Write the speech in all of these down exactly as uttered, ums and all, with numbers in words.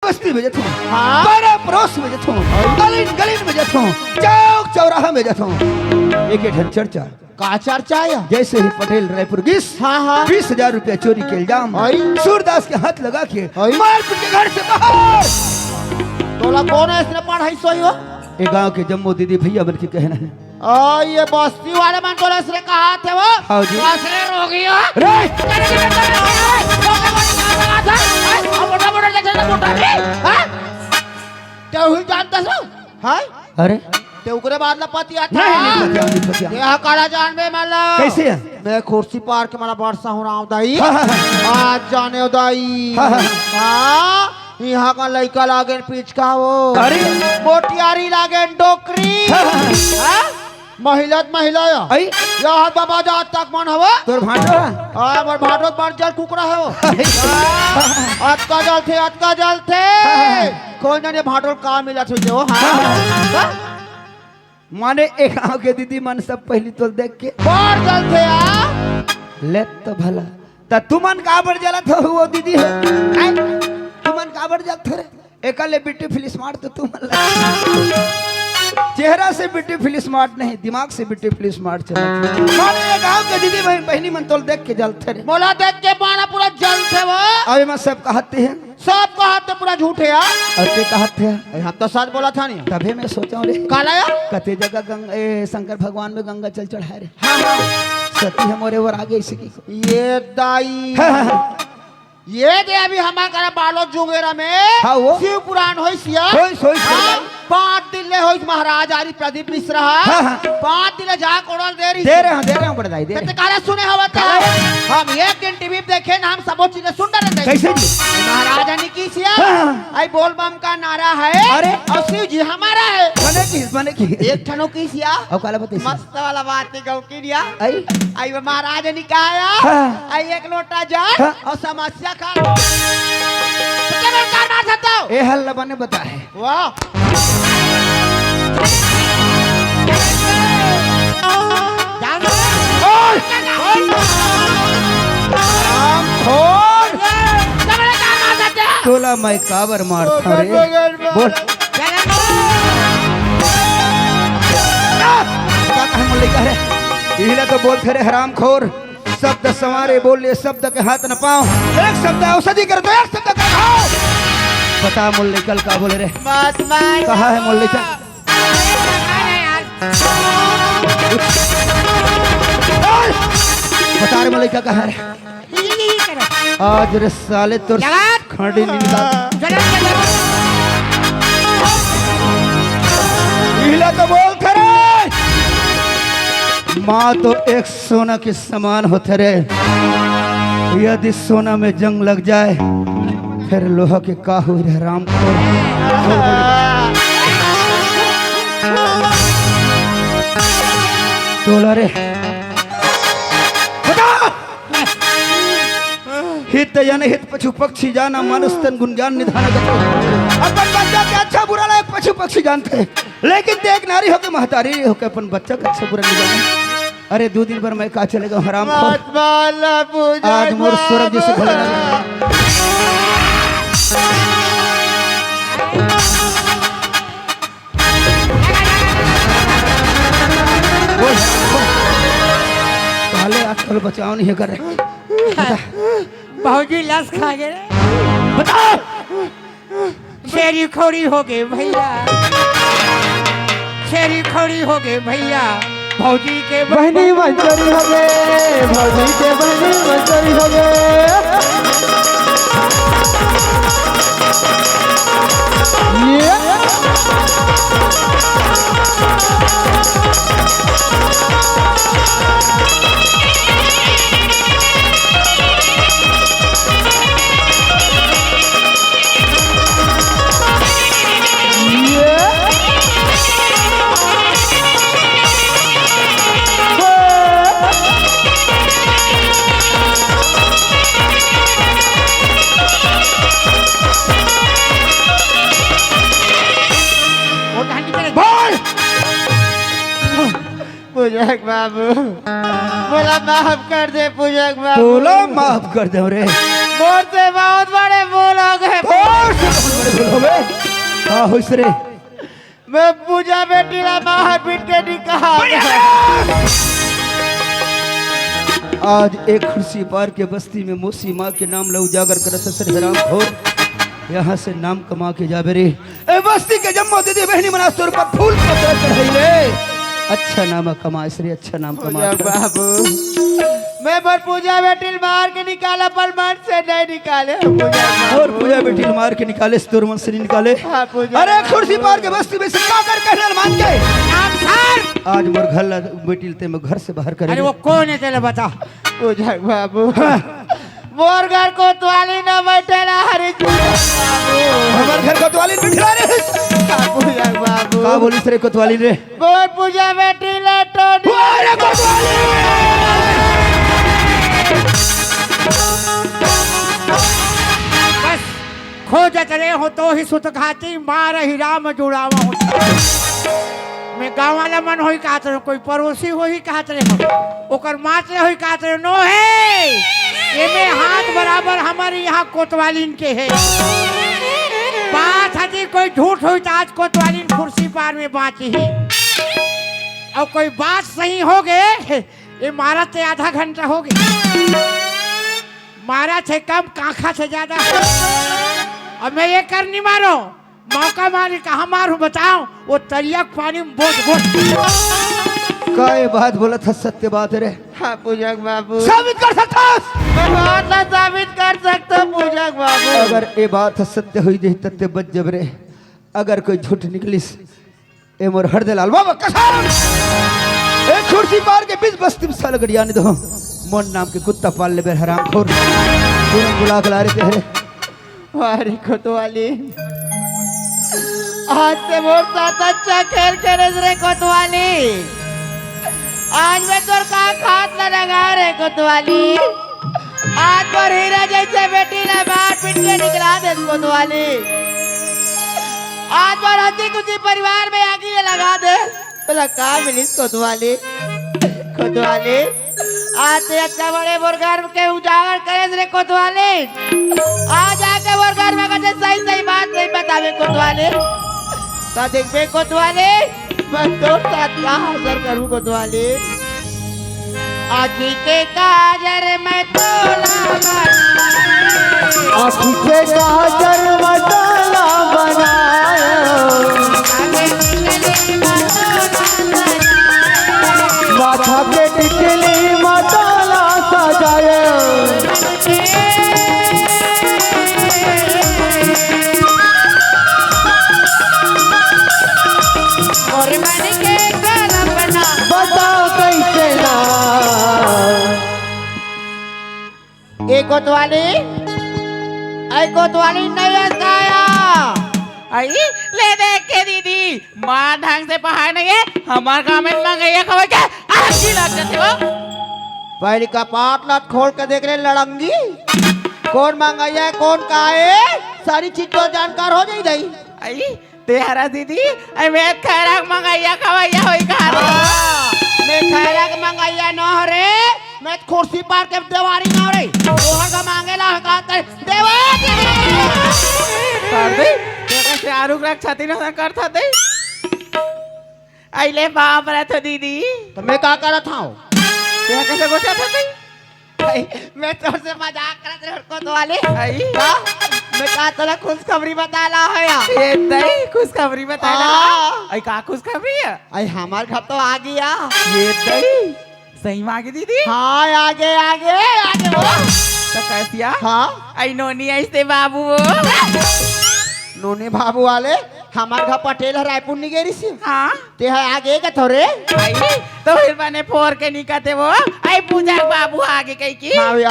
बस्ती में जथों, हाँ। पारा पड़ोस में जथों, गलिन गलिन में जथों, चौक चौराहा में जथों। एक ठन चर्चा। का चर्चा हे? जैसे ही पटेल रायपुर गिस, हाँ, हाँ। बीस हजार रुपया चोरी के इल्जाम, अई। सूरदास के हाथ लगा के, अई। मारपीट के घर से बाहर। तोला कोन हे इसने पढ़ाई सोई हो? ए गांव के जम्मो दीदी भैया मन के कहना हे। आ, ये बस्ती वाले मन तोला इसने कहा थे वो? हाँ जी। असरे रोगी हो। रे! मोटा मोटा देखे तो मोटा भी, हाँ? ते हुई जानता सो? हाँ? अरे? ते ओकरे बाद ला पतियाथा। नहीं, नहीं पतियावंव, नहीं पतियावंव। ये हा काला जानबे मला। कैसे हे? मैं कुर्सी पार के मला बरसा हो रहा हूँ दाई। हाँ, हाँ, हाँ। आज जाने हो दाई। हाँ, हाँ। हाँ, यहाँ का लइका लागेन पिचका हो। अरे। मोटियारी लागेन डोकरी। हाँ, हाँ, हाँ। हाँ? महिला त महिला या। आई? या हाथ बाबा जा तक मन हवा। तोर भांटो हे? हाँ, मोर भांटो त बड़ जल कुकरा हे वो। आई। हाँ, अतका जलथे, अतका जलथे। हाँ, हाँ, हाँ। कोन जाने भांटो का मिला थे वो, हाँ? हाँ, हाँ। हाँ? माने ए गांव के दीदी मन सब पहिली तोला देख के बाहर चलथे आ। ले तो भला, त तुमन काबर जलत हो वो दीदी हो? हैं? तुमन काबर जलत हो रे? एकर ले beautiful smart तो तुमन ला। चेहरा से beautiful smart नहीं, दिमाग से beautiful smart चलत हे। माने ए गांव के दीदी बहन, बहनी मन तोला देख के जलत हे रे। मोला देख के माना पूरा जलत हे वो। अबे मैं सब कहते हैं। सब कहा तो पूरा झूठ हे यार। अउ ते कहत हे। अरे हम तो सच बोलत हन। तभे मैं सोचा हूँ रे। काला यार? कते जगह गंग-, ए, शंकर भगवान में गंगा जल चढ़ाए रे। हाँ, हाँ। सती हमरे बर आ गे इसी की। ये दाई। हाँ, हाँ, हाँ। ये दे अभी हमार करा बालोद जुगेरा में हाँ, वो। शिव पुराण होइस या। होइस, होइस, हाँ। होइस। पाँच दिन ले होइस महाराज आरी प्रदीप मिश्रा हा। हाँ, हाँ। पाँच दिन ले जा कोड़ल दे रही। दे रहे हैं, दे रहे हैं बड़दाई, दे रहे हैं। काला सुने हवा था। हम एक दिन टीवी देखे ना, हम सबो चीज सुन डरे थे। कैसे जी? महाराजा ने किस या? हाँ। आई बोल बम का नारा है। अरे। अउ शिव जी हमारा है। बने की, बने की। एक ठनो किस या? अउ काला बताइस? मस्त वाला बात है, गौ की दिया। आई? आई वो महाराजा ने कहा या? हाँ। आई एक लोटा जल हाँ। अउ समस्या का। तो क्या बोल कार मार सकता हो? ए हल बने बता है। वाह। ओए! रामखोर! तोला मैं काबर मारथंव रे? बोल। का कहे मोर लइका रे? इही ला तो बोलथे रे हरामखोर। शब्द संवारे बोले, शब्द के हाथ न पाँव। एक शब्द औषधि करे तो एक शब्द का घाव। बता मोर लइका ल का बोले रे? मत मार। कहाँ हे मोर लइका? बता रे मोर लइका कहाँ हे रे? आज रे साले तोर खंडी निंदा। इही ला तो बोलथे रे। माँ तो एक सोना के समान होथे रे। यदि सोना में जंग लग जाए, फिर लोहा के का होई रे हरामखोर? तोला रे। बता! हित जन हित पशु पक्षी जाना, मानुष तन गुण ज्ञान निधान करथे। अपन बच्चा के अच्छा बुरा ला एक पशु पक्षी जानथे, लेकिन ते एक नारी होके, महतारी होके अपन बच्चा के अच्छा बुरा नहीं जाने। अरे दू दिन बर मैं का चले गंव हरामखोर। आज मोर स्वर्ग जैसे भले लगे। बोल, बोल। साले आजकल बचाव नहीं हे करे। भौजी लस खा गे रे। बता। छेरी खौरी हो गे भैया, छेरी खौरी हो गे भैया। भौजी के बहनी मंजरी हो गे, भौजी के बहनी मंजरी हो गे। ये बोल। पूजक बाबू, मोला माफ कर दे पूजक बाबू। तोला माफ कर दे रे। मोर से बहुत बड़े भूल हो गे। तोर से बहुत बोलो बे। हाँ, होइस रे। मैं पूजा बेटी ला मार पीट के निकाल। आज एक खुर्सी पार के बस्ती में मौसी माँ के नाम ला उजागर करत हस रे हरामखोर। यहाँ से नाम कमा के जाबे रे। ए बस्ती के जम्मो दीदी बहनी मन आज तोर ऊपर फूल पत्रा चढ़ाही रे। अच्छा नाम कमाइस रे, अच्छा नाम कमा। पूजा बाबू, मैं मोर पूजा बेटी ला मार के निकाला, पर मन से नहीं निकाले। पूजा बाबू। मोर पूजा बेटी ला मार के निकाले से तोर मन से नहीं निकाले। हाँ, पूजा अरे बाबू। खुर्सी पार के बस्ती में से का कर कहना मान के। नाम सर। आज मोर घर ला बेटी ला ते मैं घर से बाहर करे। अरे वो कौन है तेला बता। पूजा बाबू। हाँ। मोर घर कोतवाली ना बैठे ला हरी पूजा बाबू। हमर घर कोतवाली बैठे ला रे। पूजा बाबू। का बोलिस रे कोतवाली रे? मोर पूजा बेटी ला टोनी। अरे कोतवाली। बस, खोजत रहे हो तो ही सुत खाती, मार ही राम जुड़ावा होता। मैं गाँव वाला मन होई कहत रहे, कोई पड़ोसी होई कहत रहे, ओकर मात ले होई कहत रहे, नो हे। एमे हाथ बराबर हमारे यहाँ कोतवालिन के है। बात हती कोई झूठ होई तो आज कोतवालिन खुर्सी पार में बाँची ही। अउ कोई बात सही होगे, ये मारा ते आधा घंटा होगे। मारा थे कम, काखा थे ज्यादा। अब मैं ये कर नहीं मारो, मौका मारी कहाँ मारूं बताओ, वो तरिया के पानी में बोट बोट। का ये बात बोलत हस सत्य बात रे? हाँ पूजक बाबू। साबित कर सकथस? मैं बात ला साबित कर सकता हूँ पूजक बाबू। अगर ये बात ह सत्य होई जाही त ते बच जबे रे। अगर कोई झूठ निकलिस ए मोर हरदेलाल बाबा कसम, ए खुर्सी पार के बीच बस्ती में साला गड़िया नहीं दो। मोर नाम के कुत्ता पाल लेबे हरामखोर। पूरा बुला के ला रहे थे। वाह रे कोतवाली, आज ते मोर साथ अच्छा खेल खेलेस रे कोतवाली। आज मैं तोर का खात ला रंगा रे कोतवाली। आज मोर हीरा जैसे बेटी ला मार पीट के निकला देस कोतवाली। आज मोर हंसी खुशी परिवार में आगी लगा देस। तोला का मिलिस कोतवाली? कोतवाली, आज ते अच्छा बड़े मोर घर के उजागर करेस रे कोतवाली। आज आके मोर घर में कथे सही सही बात नहीं बतावे कोतवाली। का देखबे कोतवाली, मैं तोर साथ का हाजर करूँ कोतवाली। आँखी के काजर में तोला बनाए। आँखी के काजर में तोला बनाए। माथा के टिकली में तोला सजाए। और मन के कल्पना। बताओ कैसे ना। ए कोतवाली, ए कोतवाली नहीं हस का या? आई, ले देख के दीदी, माँ ढंग से पढ़ाए नहीं है, हमार गाँव में मंगैया खवाए के आग की लग जाते हो। पहली कपाट लत खोल के देख ले लड़ंगी, कौन मंगैया है, कौन का है, सारी चीज तो जानकार हो जाई जाई। आई, ते हरा दीदी, आई मैं खैरा के मंगैया खवैया होई कहा रे। हाँ, मैं खैरा के मंगैया न हो रे, मैं खुर्सी पार के देवारी न हो रे। तोहर का मांगे ला का ते देवारी। कर दे, देखा से आरुग रख छाती न कर था दे। आई ले बाप रे तो दीदी। तो मैं का करत हूँ? ते कैसे गोठा था दे? भाई, मैं तोर से मजाक करत रहे कोतवाली। आई। का? मैं का तोला खुशखबरी बताला है या? ये दई खुशखबरी बताला। हाँ। आई का खुशखबरी है? आई हमार घर तो आ गया। ये दई सही में आगे दीदी। हाँ, आगे, आगे, आगे वो। तो कैसिया? हाँ। आई नोनी ऐसे बाबू वो। नोनी बाबू वाले हमार घर पटेल है रायपुर निगेरी से। हाँ। ते ह आगे का थोरे? आई, तो फिर बने फोर के निकते वो। आई पूजा के बाबू आगे कही की। हाँ भैया।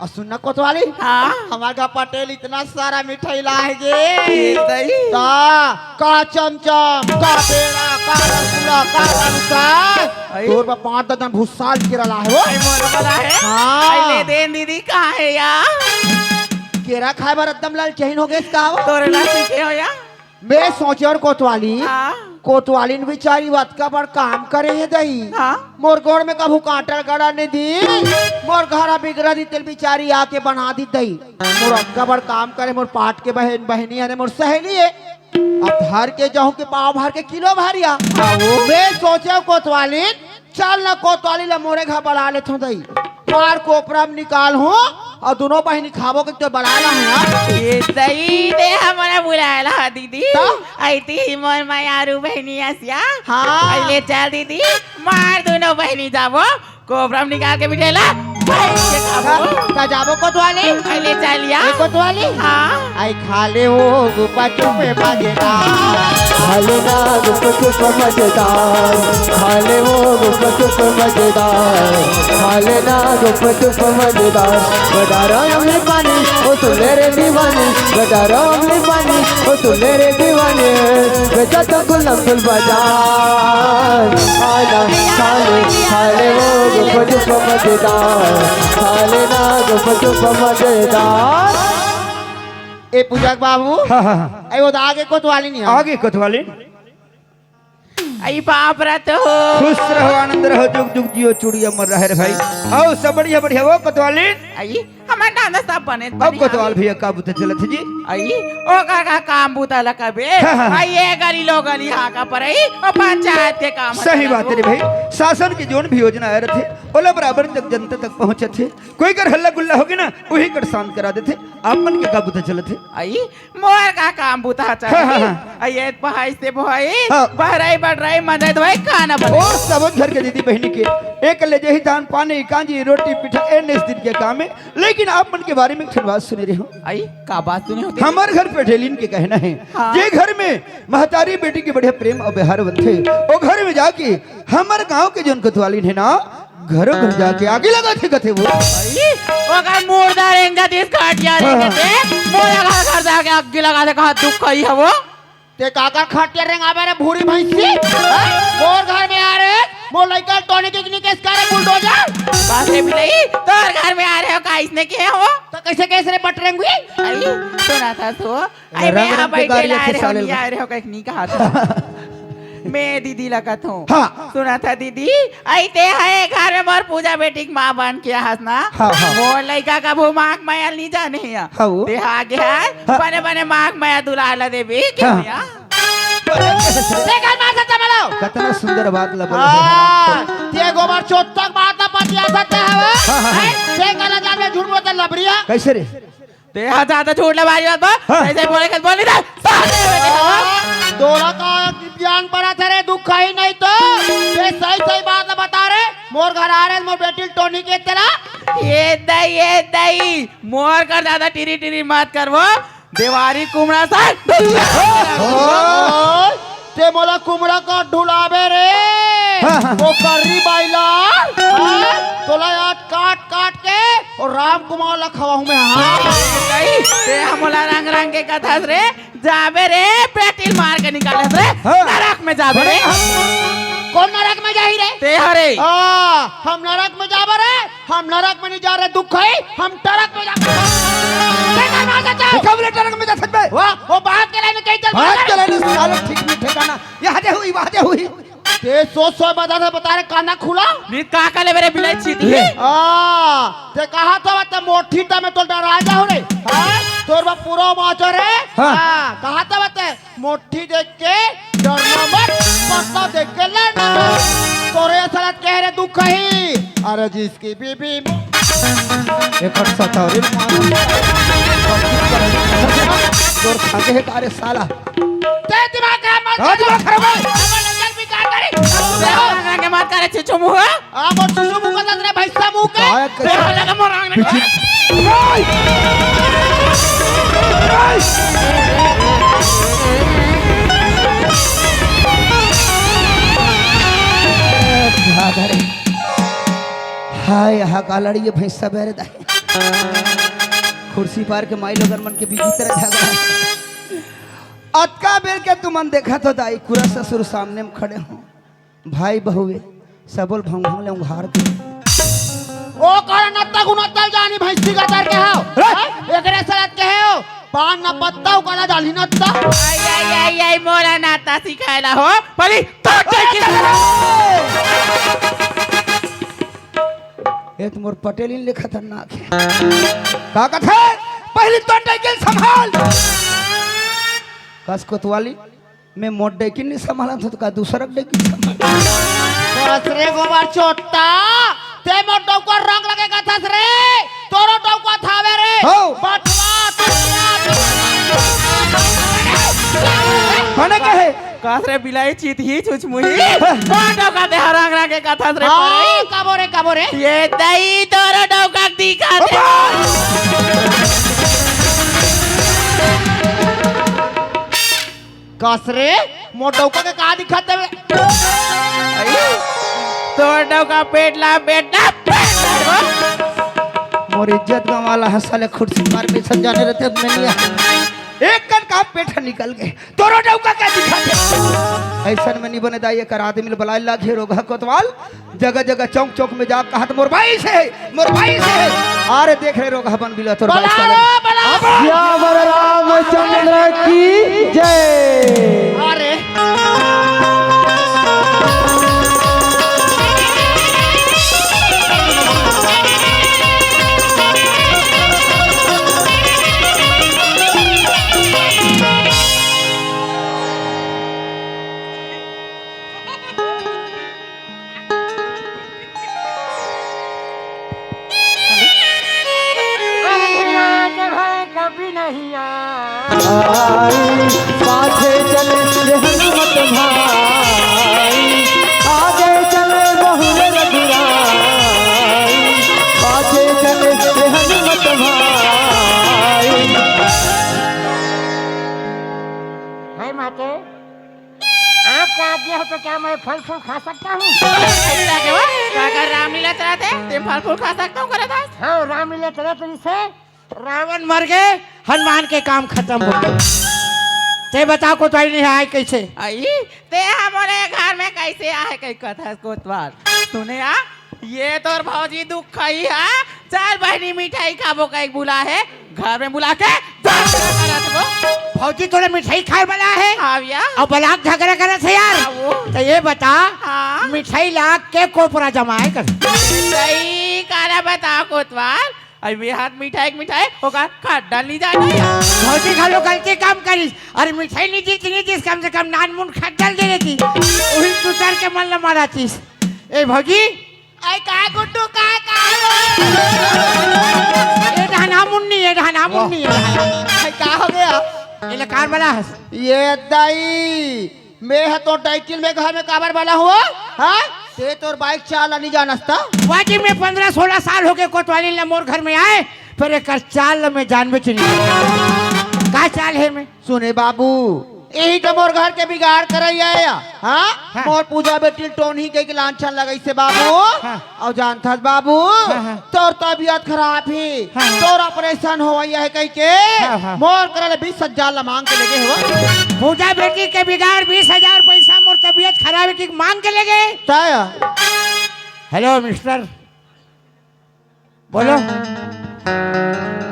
और सुन ना कोतवाली। हाँ। हमार घर पटेल इतना सारा मिठाई लाए गे। ये सही। ता, का चमचम, का पेड़ा, का रसगुल्ला, का रमसा। आई। तोर बा पाँच दर्जन भुस्साल के रला है वो। आई मोर वाला है। हाँ। आई ले देन दीदी कहाँ है या? केरा खाए बर एकदम लाल चहिन हो गए इसका वो। तोरे ला सीखे हो या? मैं सोचे और कोतवाली, हाँ। कोतवालिन बिचारी अतका बड़ काम करे हे दई। हाँ। मोर गोड़ में कभू कांटा गड़ा नइ दिस, मोर घर ह बिगड़ा दिस तेला बिचारी आके बना दिस दई। मोर अतका बड़ काम करे, मोर पाट के बहिन, बहिनी हरे, मोर सहेली हे। अब धर के जाहूं के पाव भर के किलो भरिया। हाँ, वो। मैं सोचेंव कोतवालिन, चल न कोतवाली ला मोरे घर बला लेथों दई। मार कोपरा म निकालहूं अउ दूनों बहिनी खाबो कहिके बलाय ला हूं यार। ए दई, ते हमन ला बुलाय ला हा दीदी। त? अइती ही मोर मयारू बहिनी असिया। हाँ। अइले चल दीदी, मार दूनों बहिनी जाबो, कोपरा म निकाल के बिठे ला, बहिनी के खाबो। त जाबो कोतवाली? अइले चल या। ए कोतवाली? हाँ। आई खा ले वो गुपचुप मजेदार। खा ले ना गुपचुप मजेदार। खा ले वो गुपचुप मजेदार। खा ले ना गुपचुप मजेदार। बदारा अमली पानी, ओ सुन ले रे दीवानी। बदारा अमली पानी, ओ सुन ले रे दीवानी। बेटा तो गुलाब फूल बाजार। आजा, खा ले, खा ले वो गुपचुप मजेदार। खा ले ना गुपचुप मजेदार। ए पूजा के बाबू, हाँ, हाँ, हाँ। ए वो आगे कोतवाली नहीं आ। आगे कोतवाली। आई बाप रे तो। खुश रहो, आनंद रहो, जुग जुग जियो, चुड़िया मर रहे रे भाई। आओ सब बढ़िया बढ़िया, वो कोतवाली। आई, हमर नाना सब बने अब बढ़िया। कोतवाल भैया का बुता चलत हे जी? आई, ओकर का काम बुता ला कबे? हाँ, हाँ, हाँ। आई, ये गली लो गली हाँका परई, ओ पंचायत के काम सही हरे बात रे भाई, शासन के जोन भी योजना आय रथे, ओला बराबर तक जनता तक पहुँचत हे। कोई कर हल्ला गुल्ला होगे ना, उही कर शांत करा देथे। आप मन के का बुता चलत हे? आई, मोर का काम बुता चलत हे? हाँ, हाँ, हाँ। आई, ये पहाई से बोहाई, हाँ। बहराई बटराई, मंजई धोई, खाना बनाई। ओ, सबो घर के दीदी बहिनी के, एक ले जही धान पानी, कांजी, रोटी, पिठा, ए नेस दिन के काम हे। लेकिन आप मन के बारे में एक ठन बात सुने रहे हो। आई, का बात सुने होते? हमर घर पटेलिन के कहना हे, हाँ। जे घर में महतारी बेटी के बढ़िया प्रेम अउ व्यवहार बनथे, ओ घर में जाके हमर गांव के जोन कोतवालिन हे ना, घरो घर जाके आगी लगाथे कथे वो। आई, ओकर मुर्दा रेंगत इस खटिया हाँ, हाँ। रेंगत हे, मोर घर, घर जाके आगी लगाथे, कहा दुख कही हे वो। ते काकर खटिया रेंगाबे रे भूरी भैंसी? हैं? मोर घर में आ रे, मोर लइका टोनी के निकेश करे बुलडोजर। बाप रे बिलई, तोर घर में आ रहे हो, का इसने के हो? त कइसे कहेस रे बटरेंगुई? आई, सुना था सो, आई रंग मैं रंग के बैठे गाड़ी ला रखे रहे हो, साले नहीं लोग। आ रहे हो, कहीं नहीं कहा था। मैं दीदी लगत हूँ। हाँ। सुना था दीदी, आई ते हे घर में मोर पूजा बेटी के माँ बन के हस ना। हाँ, हाँ। मोर लइका कभू माँ के मया ल नहीं जाने हे। हाँ, वो। ते आगे हे, हाँ। बने बने माँ के मया दुलार ला देबे, के हाँ। भैया? ते कर मार सकता बोलो। कतना सुंदर बात ला बोले हे हाँ, ना। ते गोबर चोत्तक बात ला पतिया सकते हे वो। हाँ, हाँ, हाँ। हैं? ते गलत जान में झूठ बोलते लबरिया। कइसे रे? ते हा ज्यादा झूठ ला भारी बात बा। हाँ। सही सही बोले के बोल नहीं दे। साले बेटे हवा। तोरा का ज्ञान पड़ा था रे, दुख कही नहीं तो। ते सही सही बात ला बता रे। मोर घर आ रे, मोर बेटी टोनी के तेरा। ए दई, ए दई, मोर कर ज्यादा टिरी टिरी मत कर वो। देवारी कुमड़ा सा। ओए, ते मोला कुमड़ा का ढुलाबे रे। हाँ, हाँ। वो कर्री बाइला। हाँ, तोला आज काट काट के अउ राम कुमार ला खवाहूं मैं। हाँ। कही, ते हमला रंग रंग के कथस रे, जाबे रे, पेटिल मार के निकालस रे, हाँ। नरक में जाबे रे। हाँ। कोन नरक में जाही रे? ते हरे। हाँ, हम नरक में जाबे रे। हम नरक में नहीं जा रहे, दुख है, हम टरक में जा। बेकार मार देता है। कब ले टरक में जा सकते हैं? वाह, वो बात के लाइन कहीं चल बात बाहर। के लाइन साले ठीक नहीं ठिकाना। यहाँ दे हुई, वहाँ दे हुई। ते सो सो बता दे, बता रे, काना खुला। नी का का ले मेरे बिलाई चीती। ले। आ, ते कहा था बता मोठी ता मैं तो डरा जा हो रे। हाँ? तोर बा पूरा माचो रे। हाँ। हाँ, कहा था बता मोठी देख के डरना मत, पत्ता देख के लड़ना मत। तोरे असलत कह रे दुख ही। अरे जिसकी बीबी मु- एक हट सताओ रे। जोर खाके है तारे साला। तेरे दिमाग खराब मत हाँ, कर। दिमाग खराब है। अब लंदन भी क्या करे? बेटा, लंदन के मत करे, छिछो मुँह। आप और सुसु मुँह का दस रे भैंसा मुँह के। काय कर- बेटा, लगा मोर आंगन में। पीछे- हाय, हा का लड़ी ये भैंसा बेरे दाई। खुर्सी पार के माई लोगन मन के बीच भीतर झगड़ा। अतका बेर के तुमन देखत हो दाई, कुरा ससुर सामने में खड़े हो। भाई बहुवे, सबो ल भंग भंग ले उघार दे। ओ कारण नत्ता गुना तल जानी भैंसी का तर के हो। रे! हैं? एकरे सलत के हो। पान ना पत्ता, ओकर ना जाली ना अत्ता। आई, आई, आई, आई, मोला नाता सिखाए ला हो। पहली तो डौकी। ए तो मोर पटेलिन ले खतरनाक हे। का कथे? पहली तो डौकी संभाल। कस कोतवाली, मैं मोर डौकी नहीं संभाला तो का दूसरा डौकी संभाल। बस रे गोबर चोट्टा, ते मोर डौका रंग लगे कथस रे, तोरो डौका थावे रे। हो। बटवा, बटवा। बने कहे? कास रे बिलाई चीत ही छुछ मुही। हाँ। मोर डौका ते हर रंग रंग के कथस रे हाँ, परे। कबो रे, कबो रे। ये दई तोरो डौका दिखा दे। अब्बा! कस रे, मोर डौका के का दिखत हवे? तोर डौका पेट ला, पेट ला, पेट ला। मोर इज्जत गंवाला हस साले, खुर्सी मार के सब जाने रहते, अब मैं नहीं आया। एक कन का पेट निकल गए, तोरो डौका का दिखत हे? ऐसन में नहीं बने दाई, एकर आदमी ल बलाए ला घेरो घा कोतवाल। जगह जगह चौक चौक में जा कहत मोर बाईस हे, मोर बाईस हे। अरे देख रे रोगहा बन बिला तोर बाईस बलाओ, साले। बलाओ। अब सियावर रामचंद्र की जय। अरे। अरे भैया, जब है कभी नहीं आ। आई, पाछे चले रे हनुमत भाई, आगे चले बहुरे रघुराई, पाछे चले रे हनुमत भाई। हे माते, आपका आज्ञा हो तो क्या मैं फल फूल खा सकता हूँ? सही लागे हो, काका रामलीला चलाते, ते फल फूल खा सकता हूँ, करे दास? हाँ, रामलीला चला तो इसे रावण मर गए, हनुमान के काम खत्म हो गए। ते बता कोतवाल नहीं आए कैसे? आई, ते हमरे घर में कैसे आए कई कथा कोतवाल? सुने आ, ये तोर भौजी दुख खई है, चल बहनी मिठाई खाबो कई बुला है, घर में बुला के झगड़ा करत हो। भौजी तोरे मिठाई खाए वाला है? हाँ भैया। अब बलाक झगड़ा करत है यार। हाँ वो। तो ये बता, हाँ। मिठाई ला के कोपरा जमाए कर? सही काला बता कोतवाल, अरे वे हाथ मिठाई के मिठाई, ओकर खड्डा नहीं जाना यार। भौजी घलो गलती काम करिस। अरे मिठाई नहीं जीत, नहीं जीत, कम से कम नान मुन खड्डा दे देती। वही सुतर के मन ल मारा चीज। ए भौजी, आई का गुड्डू का, का हो? ए डहना मुन्नी, ए डहना मुन्नी, ए डहना। आई का हो गया? ये ले कार वाला हस। ये दाई, मैं ह तो साइकिल में घर में काबर वाला हुआ? हाँ? ते तोर बाइक चाला नहीं जानस ता? वाजी मैं पन्द्रह सोलह साल हो गए कोतवाली ला मोर घर में आए, पर एक चाल मैं जानबे च नहीं। का चाल है मैं? सुने बाबू, यही तो मोर घर के बिगाड़ करई आया, हाँ? हाँ। मोर पूजा बेटी टोनही के लांछन लगई से बाबू। हाँ। अउ जानथस बाबू, हाँ, हाँ। तोर तबीयत खराब हे, हाँ, हाँ। तोर ऑपरेशन होवई हे कहिके हाँ, हाँ। मोर करा ले बीस हजार ला मांग के लेगे हव। पूजा बेटी के बिगाड़ बीस हजार पैसा मोर तबीयत खराब हे कि मांग के लेगे। तय। हेलो मिस्टर, बोलो।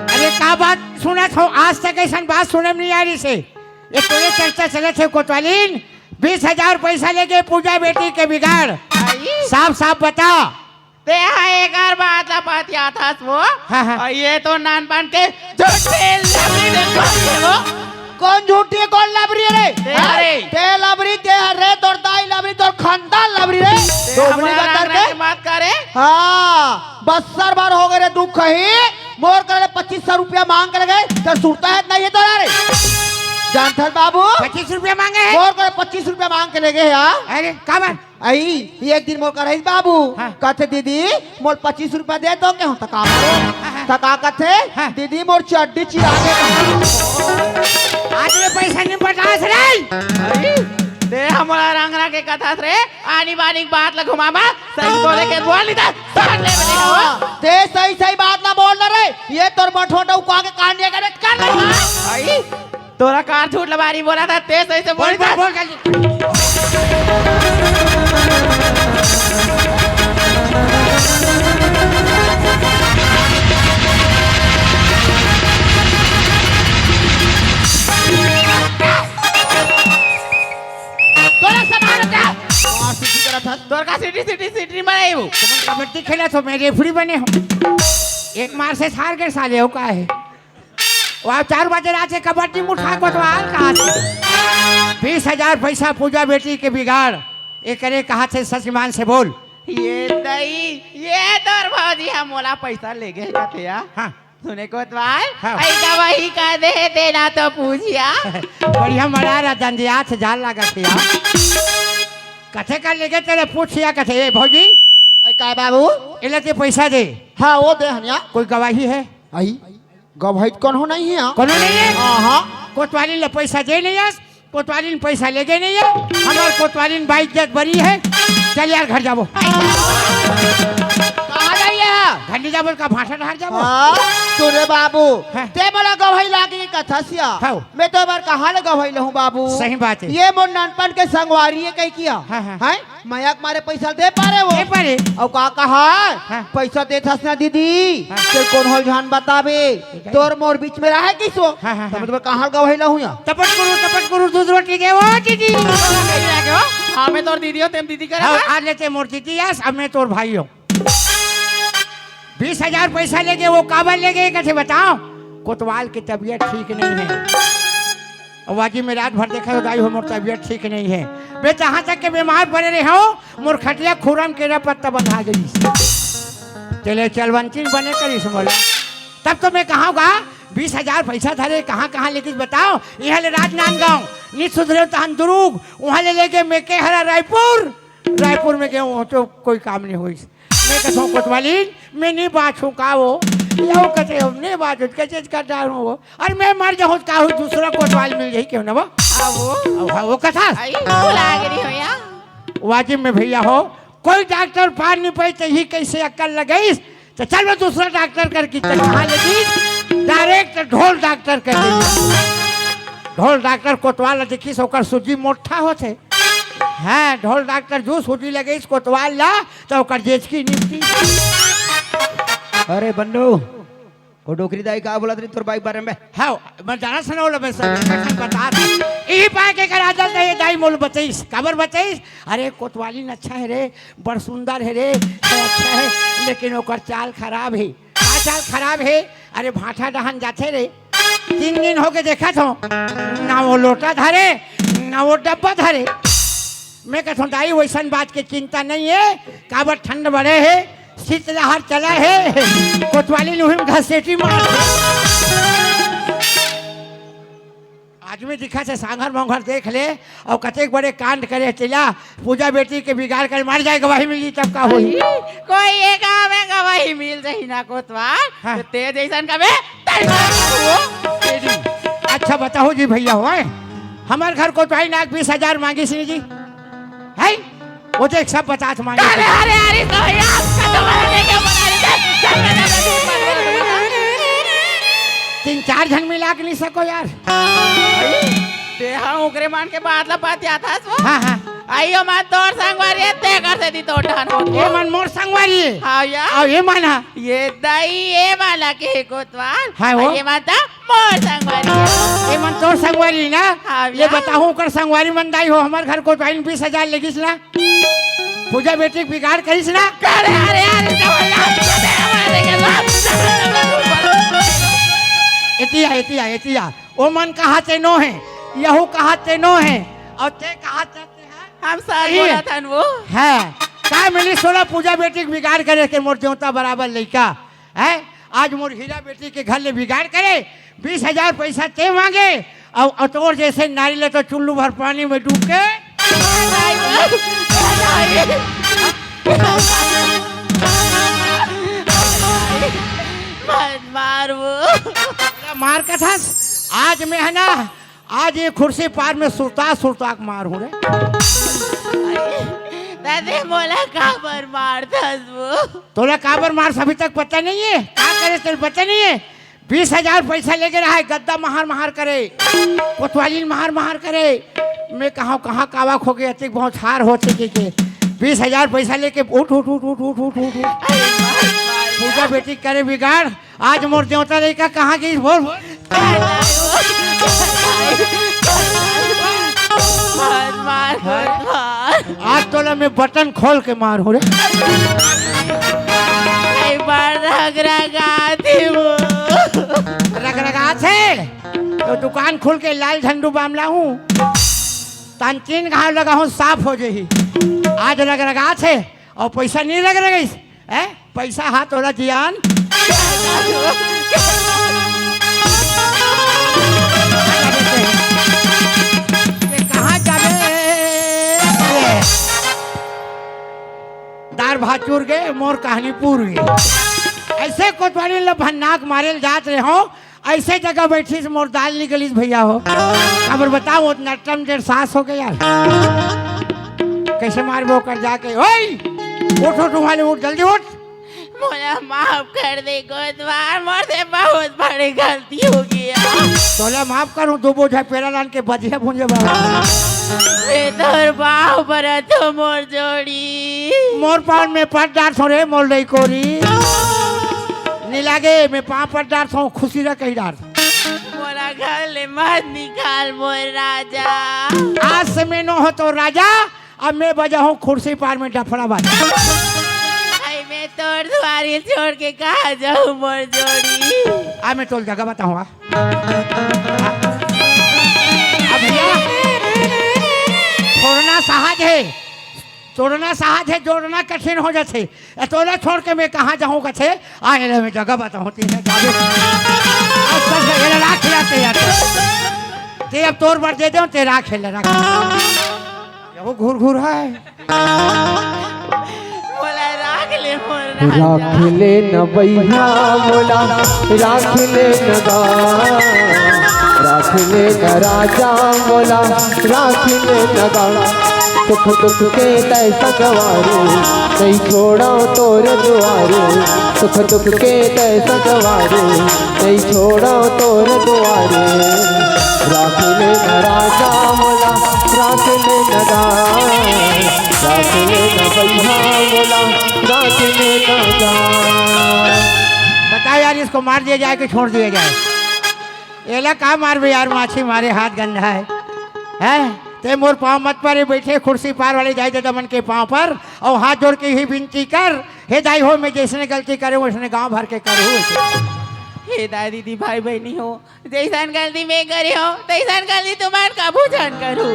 अरे का बात सुनत हो? आज तक ऐसन बात सुने में नहीं आ रही से। ये तोरे चर्चा चलत हे कोतवालीन, बीस हजार पैसा लेके पूजा बेटी के बिगाड़। आई? साफ साफ बता। ते हा एकर बात ला बतियात हस वो। हाँ, हाँ। अउ ये तो नानपन के झूठी लबरी देखत हे वो। कौन झूठी हे, कौन लबरी हे रे? ते हाँ? रे। ते लबरी, ते हर रे, तोर दाई लबरी, तोर खानदान लबरी रे। ते दोगली हमर बता रंग के। रंग के मत करे। हाँ, बस्सर भर हो गए रे दुख ही। मोर करा ले पच्चीस सौ रुपया मांग के लेगे, ते सुरता हे नहीं हे तोरा रे? जानथस बाबू? पच्चीस रुपया मांगे हे? मोर करा ले पच्चीस रुपया मांग के लेगे हे यार। अरे, का बात? आई, एक दिन मोर करा रहिस बाबू, हाँ। कथे, "दीदी, मोर पच्चीस रुपया दे तो के हूँ, त का करो?" हाँ, हाँ। त का कथे, हाँ। "दीदी, मोर चड्डी चिरा दे।" आज ले पैसा नहीं पटास रे। अरे, ते हमला रंग रंग के कथस रे, आनी बानी के बात ला घुमाबा, सही बोले के बोल नहीं था, साथ ले बने का वो। हाँ, ते सही सही बात ला बोल ना रे, ये तोर मठोटा उका के कान ये करे कर ले। आई, तोरा कार झूठ लबारी बोला था, ते सही से बोल बोल, बोल, था। बोल, जल्दी। तोर का सीटी सीटी सीटी बनाई वो? तुमन कबड्डी खेलत हो, मैं रेफरी बने हूँ। एक मार से हार गए साले हो, का है? वहाँ चार बजे रात से कबड्डी मुठा कोतवाल कहा से? बीस हजार पैसा पूजा बेटी के बिगाड़। एकरे कहा से सच ईमान से बोल। ये दई, ये तोर भौजी ह मोला पैसा ले गे कथे या। हाँ। सुने कोतवाल, हाँ। अई गवाही का दे हे तेला तो पूछिया। बढ़िया मरा रहा, दंदिया से जाल लागत हे यार। कथे का लेगे तेला पूछिया कथे, ए भौजी। अई का बाबू? एला ते पैसा दे। हाँ, वो दे हनिया। कोई गवाही है? अई गवाही तो कोनो नहीं है। कोनो नहीं है? हाँ, हाँ। कोतवाली ला पैसा दे नहीं आस, कोतवालिन पैसा लेगे नहीं है, हमार कोतवालिन बाइज्जत बरी है। चल यार, घर जाबो। कहाँ जाइए? घर नहीं जाबो, का भाषा डहार जाबो? हाँ, सुने बाबू, हाँ। ते मोला गवाही लागे के कथा सिया। हाँ। मैं तो बार कहाँ ले गवाही लहूँ बाबू? सही बात है। ये मोर नानपन के संगवारी है, कही किया। हाँ, हाँ। हैं? मया के मारे पैसा दे पारे वो। दे पारे। अउ का कहा? हाँ। पैसा देथस ना दीदी, हाँ। ते कोन होल झन बताबे। तोर मोर बीच में रहे किसो? हाँ, हाँ, तब हाँ। तो मैं कहाँ गवाही लहूँ या? टपट गुरु, टपट गुरु, दूध रोटी दे, ओ दीदी। हाँ, मैं तोर दीदी हो, तेम दीदी करे हाँ, बा? आज लेते मोर दीदी आस, अब मैं तोर भाई हूँ। बीस हजार पैसा लेगे, वो काबर लेगे, कथे बताओ? कोतवाल की तबीयत ठीक नहीं है। अब वाजी में रात भर देखा तो दाई हो, मोर तबीयत ठीक नहीं है। बे, जहाँ तक के बीमार पड़े रहे हो, मोर खटिया खुरम के रे पत्ता बंधा गई। चले चलवंती बने करिस मोला। तब तो मैं कहाँ गा, बीस हजार पैसा धरे, कहाँ कहाँ लेगिस बताओ? यहाँ ले राजनांदगांव, नी सुधरे तहन दुरुग, वहाँ ले लेगे मैं के हरा रायपुर, रायपुर में गए, वहाँ तो कोई काम नहीं होइस। मैं कहूँ कोतवालिन, मैं नहीं बाँचूँ का वो, या वो कहते हो, नहीं बाँचूँ, कैसे कर डालूँ वो? अरे मैं मर जाहूँ का हो, दूसरा कोतवाल मिल जाही क्यों ना वो? हाँ वो। अब हाँ, वो कथा। आई, वो लाग रही हो या? वाजिब में भैया हो, कोई डॉक्टर पार नहीं पाई, तो ही कैसे अक्कल लगाइस? तो चल मैं दूसरा डॉक्टर कर की, तो कहाँ लगी? डायरेक्ट ढोल डॉक्टर कर दी। ढोल डॉक्टर कोतवाल ला देखिस, ओकर सूजी मोटा होथे। हाँ, ढोल डॉक्टर जो सूजी लगइस कोतवाल ला, तो ओकर जेचकी निपटी। अरे बन्नू, वो डोकरी दाई का बोलत रही तोर बाई के बारे में? हाँ, मैं जाना सुना वाला मैं सब बता था। यही पाए के कर आदत है, ये दाई मोल बताइस। काबर बताइस? अरे, कोतवालिन अच्छा है रे, बड़ सुंदर है रे, है अच्छा है, लेकिन ओकर चाल खराब है। का चाल खराब है? अरे, भाठा डहन जाथे रे, तीन दिन होके देखत हो, ना वो लोटा धरे, ना वो डब्बा धरे। मैं कहत हूँ, दाई, वैसन बात के चिंता नहीं है, काबर ठंड बढ़े है, शीतलहर चला है, कोतवालिन उही में घसेटी मार। आदमी दिखत हे, सांघर मोंघर देख ले, अउ कतेक बड़े कांड करे, तेला पूजा बेटी के बिगाड़ कर मर जाए, गवाही मिली तब का होही? कोई ये गाँव में गवाही मिल जाही ना कोतवाल, हाँ। तो ते जैसन कबे तैसन हो। तेरी। अच्छा बताओ जी भैया हो, हैं? हमार घर कोतवालिन आके बीस हजार मांगिस नी जी, है? वो देख, सब बतात मांगे। अरे, अरे, अरे, तो यार, खत्म हो गया, क्या बना रही है? तीन चार झन मिला के नहीं सको यार। तेहा ओकरे मन के बात ला बात याद हस वो? हाँ, हाँ। अइयो मन तोर संगवारी हे, ते कर से दी तोर डहन होत ये हो। मन मोर संगवारी हे। हाँ यार। अउ ये मन हा। ये दाई, ये वाला के कोतवाल। हाँ, वो। अउ ये मन ता मोर संगवारी हे। ये मन तोर संगवारी ना? हाँ ये यार। बताहूँ, ओकर संगवारी मन दाई हो, हमार घर कोतवालिन बीस हजार लेगिस ना। पूजा बेटी के बिगाड़ करिस ना। अरे, अरे, अरे, जबरदस्त, अरे, अरे, अरे। एतिया, एतिया, एतिया। ओ मन कहा ते नो हे, यहू कहा ते नो हे, अउ ते कहा ते हे? हम सही बोलत हन वो। हाँ, का मिली सोला पूजा बेटी के बिगाड़ करे के मोर देवता बराबर लइका, हैं? आज मोर हीरा बेटी के घर ले बिगाड़ करे, बीस हजार पैसा ते मांगे, अउ अतोर जैसे नारी ले तो चुल्लू भर पानी में डूब के। मत मार वो। मार कथस, आज मैं है ना, आज ये खुर्सी पार में सुरता सुरता के मार हूँ रे। दादी मोला काबर मारथस वो? तोला काबर मार अभी तक पता नहीं है? का करे तेरे पता नहीं है? बीस हजार पैसा लेके रहा है, गद्दा महार महार करे, कोतवालिन महार महार करे। मैं कहाँ, कहाँ कावा खो गया, अतिक बहुत हार हो चुके के। बीस हजार पैसा लेके उठ, उठ, उठ। अरे मार, मार। पूजा बेटी करे बिगाड़, आज मोर देवता लइका कहाँ गइस? बोल, बोल। मार, मार, मार, मार। आज तोला मैं बटन खोल के मारहूं रे। कई बार रगरगाथे वो। रगरगाथे? तो दुकान खोल के लाल झंडू बामला हूं, तान तीन घाव लगाहूं, साफ हो जाही। आज रगरगाथे अउ पैसा नहीं रगरगाइस, हैं? पैसा हाथ वाला जियान। ये कहाँ जाबे? दार भात चूर गे, मोर कहानी पूर गे। ऐसे कोतवाली ल भन्नाक मारे ल जात रहे हो, ऐसे जगह बैठिस मोर दाल निकलिस भैया हो। काबर बताओ, उतना टम डेढ़ सास हो गया यार। कैसे मारबो कर जाके, ओए! उठ, उठ, उठा ले, उठ, जल्दी उठ। मोला माफ कर दे कोतवाल, मोर से बहुत बड़ी गलती हो गया। तोला माफ करूं, दो बोझा पेरा लान के बजिया भूंजे बाबा। मैं तोर पाँव परत हों, मोर जोड़ी। मोर पाँव में पट डारथों रे, मोर लइकोरी। नी लागे, मैं पाँव पट डारथों, खुशी रह कही डार। मोला घर ले मत निकाल, मोर राजा। आज से मैं नो हो तो राजा, अब मैं बजाहूं खुर्सी पार में डफड़ा बाजा। आई मैं तोर दुआरी छोड़ के कहाँ जाऊं, मोर जोड़ी? आ मैं तोल जगह बताहूं, आ। अब भैया, छोड़ना सहज है, तोड़ना सहज है, जोड़ना कठिन हो जाथे। ए, तोला छोड़ के मैं कहाँ जाहूं कथे? आ, एला मैं जगह बताहूं, तेने जाबे। अब सब एला राख लेते यार। ते अब तोर बर दे दे, ते राख ले, राख। ये वो घुर घुर है। मोला राख ले, मोर राख राजा। ले न बइहा मोला, राख ले न गा, राख ले न राजा मोला, राख ले न गा। सुख दुख के तै संगवारी, नहीं छोड़ा तोर दुआरे। सुख दुख के तै संगवारी, नहीं छोड़ा तोर दुआरे। राख ले न राजा मोला, राख ले न गा, राख ले न बइहा मोला, राख ले न गा। बता यार, इसको मार दिया जाए कि छोड़ दिया जाए? एला का मारबे यार, माछी मारे हाथ गंदा है, हैं? ते मोर पाँव मत परे, बैठे खुर्सी पार वाले दाई ददा मन के पाँव पर, अउ हाथ जोड़ के ही विनती कर, हे दाई हो, मैं जइसने गलती करे, वइसने गाँव भर के करूँ। हे दाई दीदी, भाई बहिनी हो, जइसन गलती मैं करे हों, तइसन गलती तुमन कभू झन करू।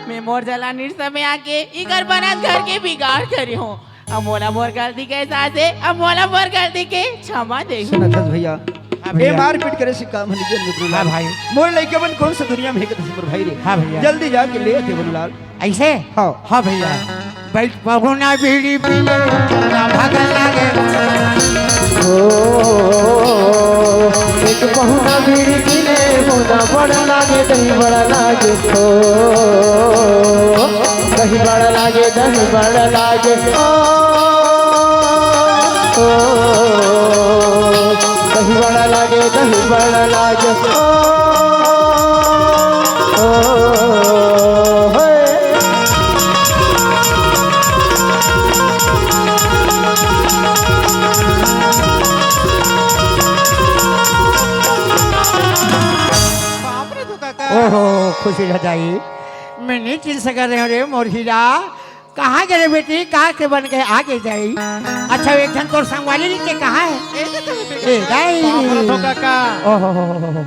मैं मोर जलानिर समय आके इकर बनत घर के बिगाड़ करे हों। अब मोला मोर गलती के एहसास हे, अब मोला मोर गलती के क्षमा दे। सुनत हस भैया, हाँ ए भैया। मारपीट करे से काम हनी जन मित्र हाँ लाल। भाई। मोर लइका मन कौन सा दुनिया में हे कथे मोर भाई रे। हाँ भैया। जल्दी जाके ले आते बनुलाल। ऐसे? हाँ। हाँ भैया। बैठ पहुना बीड़ी पीने, ना भागल लागे। ओ, एक पहुना बीड़ी पीने, मुना बड़ लागे, दही बड़ लागे। ओ, दही बड़ लागे, दही बड़ लागे। ओ, ओ, दही बड़ लागे, दही बड़ लागे। ओ, ओ, हे। बाप रे, तो काका। ओहो, खुशी हो जाई। मैं नहीं चिन सका रहे रे मोर हीरा। कहाँ गे रे बेटी? कहाँ के बन के आगे जाई? अच्छा, एक झन तोर संगवारी नी ते कहाँ हे? ए, तो बेटी। ए, दाई। बाप रे, तो काका। ओहो,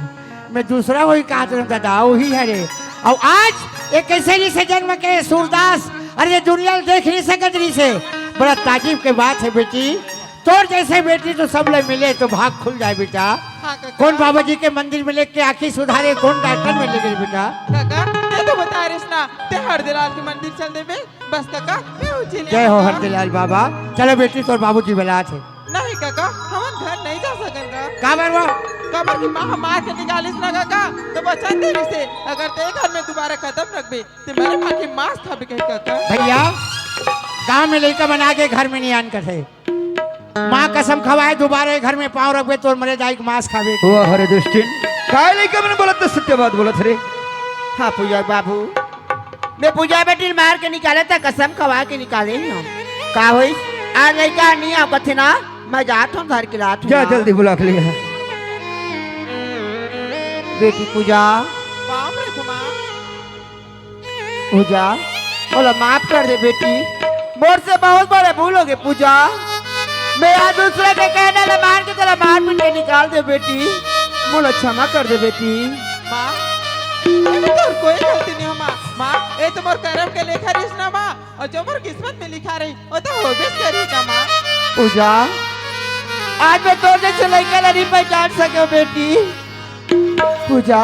मैं दूसरा वही कहा तुम दादा, वही है रे। अउ आज ये कैसे री से जन्म के सूरदास, अरे ये दुनिया ल देख नहीं सकत री से। बड़ा ताजुब के बात है बेटी, तोर जैसे बेटी तो सब ले मिले तो भाग खुल जाए बेटा। हाँ, काका। कौन बाबा जी के मंदिर में लेके आँखी सुधारे, कौन डॉक्टर में लेके बेटा? काका, ते तो बता रहिस ना, ते हरदेलाल के मंदिर चल देबे। बस काका, मैं उज्जैन जय हो हरदेलाल बाबा। चलो बेटी, तोर बाबूजी बलात हे। नहीं काका, हमन घर नहीं जा सकन का। काबर वो? काबर की माँ ह मार के निकालिस ना काका, तो वचन दे रहिसे, अगर ते घर में दोबारा कदम रखबे, ते मरे माँ के मांस खाबे कहे काका। भैया, गांव में लइका मन आगे घर में नहीं आन कथे। माँ कसम खवाए, दोबारा ये घर में पाँव रखबे, तोर मरे दाई के मांस खाबे। वाह रे दुष्टिन, काय लइका मन बोलत, तो सत्य बात बोलत रे। हाँ पूजा बाबू, मैं पूजा बेटी ल मार के निकाले त कसम खवा के निकाले ही हूँ। का होइस? आज लइका नहीं आओ कथे ना, मैं जात हूँ घर के लात हूँ जा ना। जल्दी बुला के लिया। बेटी पूजा। बाप रे तुम्हार। पूजा। मोला माफ कर दे बेटी, मोर से बहुत बड़े भूल हो गे पूजा। मैं आज दूसरे के कहने ले मान के तोला मार पीट के निकाल दे बेटी, मोला क्षमा कर दे बेटी। माँ, एमे तोर कोई गलती नहीं हो माँ। माँ, ये तो मोर करम के लेखा रहिस ना माँ, और जो मोर किस्मत में लिखा रही, वो तो होबेच करही का माँ। पूजा, आज मैं तोर जैसे लइका ला नहीं पहचान सके बेटी। पूजा,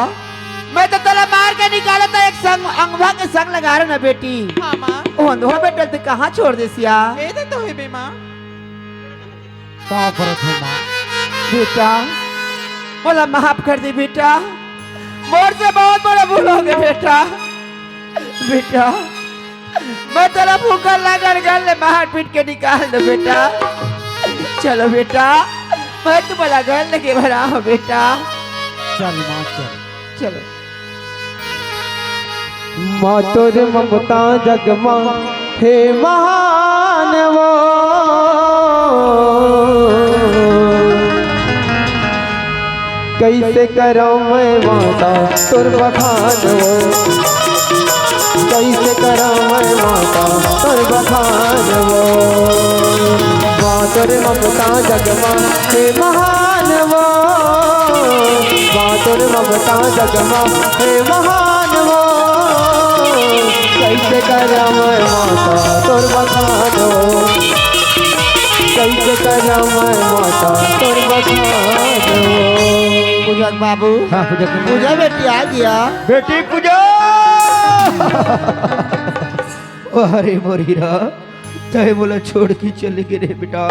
मैं तो तोला मार के निकाला था, एक संग, अंगवा के संग लगा रहा ना बेटी। हाँ माँ। वो अंधवा बेटा तू कहाँ छोड़ दे सिया? ए दे तो है बे माँ। पाँव परत हूँ माँ। बेटा, मोला माफ कर दे बेटा, मोर से बहुत बड़ा भूल हो गया बेटा। बेटा, मैं तेरा भूखा लंगड़ घर ले मार पीट के निकाल दो बेटा। चलो बेटा, मैं तुम्हारा घर लेके भरा हूँ बेटा। चल माँ, चल। चलो। माँ तोर ममता जग मा हे महान वो, कैसे करौं मैं माता तोर बखान वो, कैसे करौं मैं माता तोर बखान वो। माँ तोर ममता जग मा हे महान वो, माँ तोर ममता जग मा हे महान वो, कैसे करौं मैं माता तोर बखान वो, कैसे करौं मैं माता तोर बखान वो। पूजा के बाबू, हाँ, पूजा के पूजा बेटी आ गया। बेटी पूजा। अरे मोर हीरा, तैं मोला छोड़ के चले गे रे बेटा।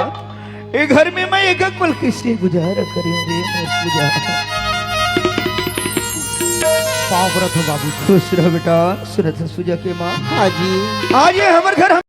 ए घर में मैं एक पल कैसे गुजारा करूं रे मोर पूजा। पाँव परत हूँ बाबू। खुश रह बेटा, सुनत हस पूजा के माँ। हाँ जी। आज ये हमर घर